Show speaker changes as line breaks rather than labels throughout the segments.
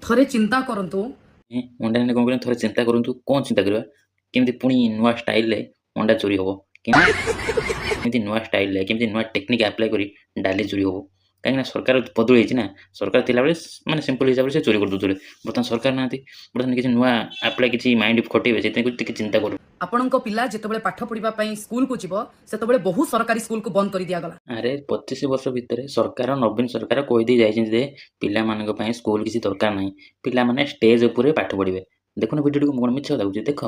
ଥରେ ଚିନ୍ତା କରନ୍ତୁ।
ଅଣ୍ଡା ନେଲେ କ'ଣ କରିବା? ଥରେ ଚିନ୍ତା କରନ୍ତୁ। କ'ଣ ଚିନ୍ତା କରିବା? କେମିତି ପୁଣି ନୂଆ ଷ୍ଟାଇଲରେ ଅଣ୍ଡା ଚୋରି ହେବ, କେମିତି ନୂଆ ଷ୍ଟାଇଲରେ, କେମିତି ନୂଆ ଟେକ୍ନିକ୍ ଆପ୍ଲାଏ କରି ଡାଲି ଚୋରି ହେବ। କାହିଁକିନା ସରକାର ବଦଳି ଯାଇଛି ନା। ସରକାର ଥିଲାବେଳେ ମାନେ ସିମ୍ପଲ୍ ହିସାବରେ ସେ ଚୋରି କରିଦେଉଥିଲେ। ବର୍ତ୍ତମାନ ସରକାର ନାହାନ୍ତି, ବର୍ତ୍ତମାନ କିଛି ନୂଆ ଆପ୍ଲାଏ, କିଛି ମାଇଣ୍ଡ ଖଟେଇବେ। ସେଥିପାଇଁ ଟିକେ ଚିନ୍ତା କରୁ।
ଆପଣଙ୍କ ପିଲା ଯେତେବେଳେ ପାଠ ପଢିବା ପାଇଁ ସ୍କୁଲକୁ ଯିବ, ସେତେବେଳେ ବହୁ ସରକାରୀ ସ୍କୁଲକୁ ବନ୍ଦ କରି ଦିଆଗଲା।
ଆରେ, 25 ବର୍ଷ ଭିତରେ ସରକାର, ନବୀନ ସରକାର କହିଦେଇ ଯାଇଛନ୍ତି ଯେ ପିଲାମାନଙ୍କ ପାଇଁ ସ୍କୁଲ କିଛି ଦରକାର ନାହିଁ, ପିଲାମାନେ ଷ୍ଟେଜ୍ ଉପରେ ପାଠ ପଢ଼ିବେ। ଦେଖୁନ ଭିଡ଼ିଓଟିକୁ, ମୁଁ କ'ଣ ମିଛ କଥା କହୁଛି? ଦେଖ।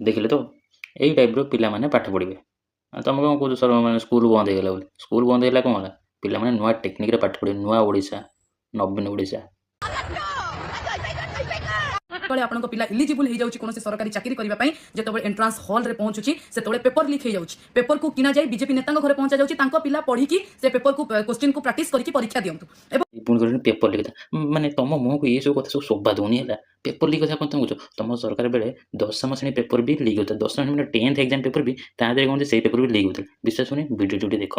ଦେଖିଲେ ତ, ଏଇ ଟାଇପ୍ର ପିଲାମାନେ ପାଠ ପଢ଼ିବେ। ଆଉ ତମେ କ'ଣ କହୁଛ ସର୍, ମାନେ ସ୍କୁଲ ବନ୍ଦ ହେଇଗଲା ବୋଲି? ସ୍କୁଲ ବନ୍ଦ ହେଇଗଲା କ'ଣ ହେଲା? ପିଲାମାନେ ନୂଆ ଟେକ୍ନିକ୍ରେ ପାଠ ପଢ଼ିବେ। ନୂଆ ଓଡ଼ିଶା, ନବୀନ ଓଡ଼ିଶା।
ଯେତେବେଳେ ଆପଣଙ୍କ ପିଲା ଇଲିଜିବୁଲ ହେଇଯାଉଛି କୌଣସି ସରକାରୀ ଚାକିରି କରିବା ପାଇଁ, ଯେତେବେଳେ ଏଣ୍ଟ୍ରାନ୍ସ ହଲରେ ପହଞ୍ଚୁଛି, ସେତେବେଳେ ପେପର ଲିକ୍ ହେଇଯାଉଛି। ପେପରକୁ କିଣା ଯାଇ ବିଜେପି ନେତାଙ୍କ ଘରେ ପହଞ୍ଚା ଯାଉଛି। ତାଙ୍କ ପିଲା ପଢିକି ସେ ପେପରକୁ, କୋଶ୍ଚିନ୍କୁ ପ୍ରାକ୍ଟିସ କରିକି ପରୀକ୍ଷା ଦିଅନ୍ତୁ ଏବଂ
ପୁଣି କହୁଛନ୍ତି ପେପର ଲିକ୍ କଥା। ମାନେ ତମ ମୁହଁକୁ ଏସବୁ କଥା ସବୁ ଶୋଭା ଦଉନି ହେଲା। ପେପର ଲିକ୍ କଥା କ'ଣ ତମେ କହୁଛ? ତମ ସରକାର ବେଳେ ଦଶମ ଶ୍ରେଣୀ ପେପର ବି ଲିକ୍ ହେଉଥିଲା। ଦଶମ ଶ୍ରେଣୀ ମାନେ ଟେନ୍ଥ ଏକ୍ଜାମ୍ ପେପର ବି, ତା ଦେହରେ କ'ଣ ସେଇ ପେପର ବି ଲିକ୍ ହେଉଥିଲା। ବିଶ୍ୱାସ ହଉନି? ଭିଡ଼ିଓ ଟିକେ ଦେଖ।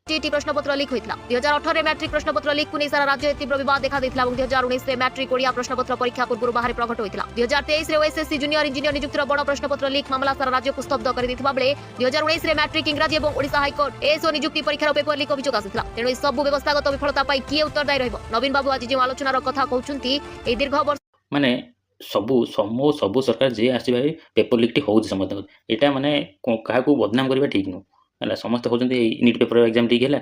ଓଟିଇଟି ପ୍ରଶ୍ନପତ୍ର ଲିକ୍ ହୋଇଥିଲା। 2018ରେ ମ୍ୟାଟ୍ରିକ୍ ପ୍ରଶ୍ନପତ୍ର ଲିକ୍କୁ ନେଇ ସାରା ରାଜ୍ୟରେ ତୀବ୍ର ବିବାଦ ଦେଖାଦେଇଥିଲା ଏବଂ 2019ରେ ମ୍ୟାଟ୍ରିକ୍ ଓଡ଼ିଆ ପ୍ରଶ୍ନପତ୍ର ପରୀକ୍ଷା ପୂର୍ବରୁ ବାହାରେ ପ୍ରଘଟ ହୋଇଥିଲା। 2023ରେ ଓଏସ୍ଏସ୍ସି ଜୁନିୟର ଇଞ୍ଜିନିୟର ନିଯୁକ୍ତିର ବଡ଼ ପ୍ରଶ୍ନପତ୍ର ଲିକ୍ ମାମଲା ସାରା ରାଜ୍ୟକୁ ସ୍ତବ୍ଧ କରିଦେଇଥିବା ବେଳେ 2019ରେ ମ୍ୟାଟ୍ରିକ୍ ଇଂରାଜୀ ଏବଂ ଓଡ଼ିଶା ହାଇକୋର୍ଟ ଏଏସ୍ଓ ନିଯୁକ୍ତି ପରୀକ୍ଷାର ପେପର ଲିକ୍ ଅଭିଯୋଗ ଆସିଥିଲା। ତେଣୁ ଏହି ସବୁ ବ୍ୟବସ୍ଥାଗତ ବିଫଳତା ପାଇଁ କିଏ ଉତ୍ତରଦାୟୀ ରହିବ? ନବୀନ ବାବୁ ଆଜି ଯେଉଁ ଆଲୋଚନାର କଥା କହୁଛନ୍ତି, ଏହି ଦୀର୍ଘ ବର୍ଷ
ମାନେ ସବୁ ସମୁ ସବୁ ସରକାର ଯିଏ ଆସିବା, ପେପର ଲିକ୍ଟି ହେଉଛି ସମସ୍ତଙ୍କର। ଏଇଟା ମାନେ କାହାକୁ ବଦନାମ କରିବା ଠିକ୍ ନୁହଁ ହେଲା। ସମସ୍ତେ କହୁଛନ୍ତି ଏଇ ନିଟ୍ ପେପର ଏକ୍ଜାମ୍ ଲିକ୍ ହେଲା,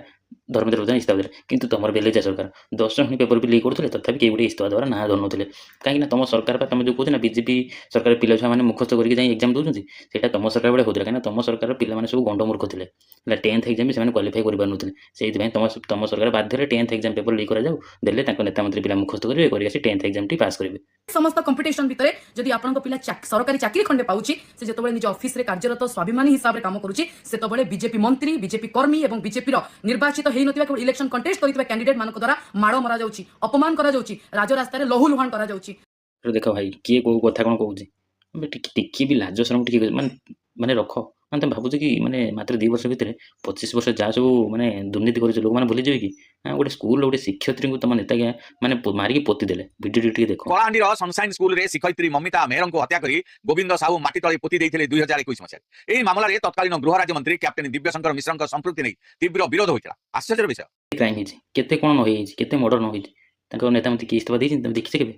ଧର୍ମେନ୍ଦ୍ର ପ୍ରଧାନ ଇସ୍ତଫା ଦେଲେ। କିନ୍ତୁ ତମର ବେଲେଜା ସରକାର ଦଶମ ଶ୍ରେଣୀ ପେପର ବି ଲିକ୍ କରୁଥିଲେ, ତଥାପି କେହି ଗୋଟେ ଇସ୍ତଫା ଦେବାର ନାଁ ଧରୁନଥିଲେ। କାହିଁକିନା ତମ ସରକାର ବା ତମେ ଯେଉଁ କହୁଛ ନା ବିଜେପି ସରକାର ପିଲା ଛୁଆମାନେ ମୁଖସ୍ଥ କରିକି ଯାଇ ଏକ୍ଜାମ୍ ଦେଉଛନ୍ତି, ସେଇଟା ତମ ସରକାର ବେଳେ ହେଉଥିଲା। କାହିଁକିନା ତମ ସରକାରର ପିଲାମାନେ ସବୁ ଗଣ୍ଡମୂର୍ଖ ଥିଲେ ହେଲା। ଟେନ୍ଥ ଏକ୍ଜାମ୍ ବି ସେମାନେ କ୍ୱାଲିଫାଇ କରିପାରୁନଥିଲେ। ସେଇଥିପାଇଁ ତମ ସରକାର ବାଧ୍ୟରେ ଟେନ୍ଥ ଏକ୍ଜାମ୍ ପେପର ଲିକ୍ କରାଯାଉ, ଦେଲେ ତାଙ୍କ ନେତା ମନ୍ତ୍ରୀ ପିଲା ମୁଖସ୍ଥ କରିବେ, କରିକି ଆସି ଟେନ୍ଥ ଏକ୍ଜାମ୍ଟି ପାସ୍ କରିବେ।
ସମସ୍ତ କମ୍ପିଟିସନ ଭିତରେ ଯଦି ଆପଣଙ୍କ ପିଲା ସରକାରୀ ଚାକିରି ଖଣ୍ଡେ ପାଉଛି, ସେ ଯେତେବେଳେ ନିଜ ଅଫିସରେ କାର୍ଯ୍ୟରତ ସ୍ୱାଭିମାନୀ ହିସାବରେ କାମ କରୁଛି, ସେତେବେଳେ ବିଜେପି ମନ୍ତ୍ରୀ, ବିଜେପି କର୍ମୀ ଏବଂ ବିଜେପିର ନିର୍ବାଚିତ ହେଇନଥିବା, କେବଳ ଇଲେକ୍ସନ କଣ୍ଟେଷ୍ଟ କରିଥିବା କ୍ୟାଣ୍ଡିଡେଟ୍ ମାନଙ୍କ ଦ୍ୱାରା ମାଡ଼ ମରାଯାଉଛି, ଅପମାନ କରାଯାଉଛି, ରାଜରାସ୍ତାରେ ଲହୁ ଲୁହାଣ କରାଯାଉଛି।
ଦେଖ ଭାଇ, କିଏ କୋଉ କଥା କ'ଣ କହୁଛି। ଆବେ, ଟିକେ ଟିକେ ବି ଲାଜ ଶରମ ଟିକେ ମାନେ ମାନେ ରଖ। ମାନେ ତମେ ଭାବୁଛ କି ମାନେ ମାତ୍ର 2 ବର୍ଷ ଭିତରେ 25 ବର୍ଷ ଯାହା ସବୁ ମାନେ ଦୁର୍ନୀତି କରିଛ, ଲୋକମାନେ ଭୁଲିଯିବେ କି? ହଁ, ଗୋଟେ ସ୍କୁଲର ଗୋଟେ ଶିକ୍ଷୟିତ୍ରୀଙ୍କୁ ତମ ନେତା ମାନେ ମାରିକି ପୋତି ଦେଲେ। ଭିଡ଼ିଓ ଟିକେ ଦେଖ।
କଳାହାଣ୍ଡିର ସନସାଇନ୍ ସ୍କୁଲରେ ଶିକ୍ଷୟିତ୍ରୀ ମମିତା ମେହେରଙ୍କୁ ହତ୍ୟା କରି ଗୋବିନ୍ଦ ସାହୁ ମାଟି ତଳେ ପୋତି ଦେଇଥିଲେ 2021 ମସିହାରେ। ଏହି ମାମଲାରେ ତତ୍କାଳୀନ ଗୃହ ରାଜ୍ୟମନ୍ତ୍ରୀ କ୍ୟାପ୍ଟେନ ଦିବ୍ୟଶଙ୍କର ମିଶ୍ରଙ୍କ ସମ୍ପୃକ୍ତି ନେଇ ତୀବ୍ର ବିରୋଧ ହୋଇଥିଲା। ଆଶ୍ଚର୍ଯ୍ୟର ବିଷୟ।
କ୍ରାଇମ୍ ହେଇଛି, କେତେ କ'ଣ ନ ହେଇଯାଇଛି, କେତେ ମର୍ଡର ନ ହେଇଛି, ତାଙ୍କ ନେତା ମନ୍ତ୍ରୀ କିଏ ଇସ୍ତଫା ଦେଇଛନ୍ତି? ତମେ ଦେଖିଛ କେବେ?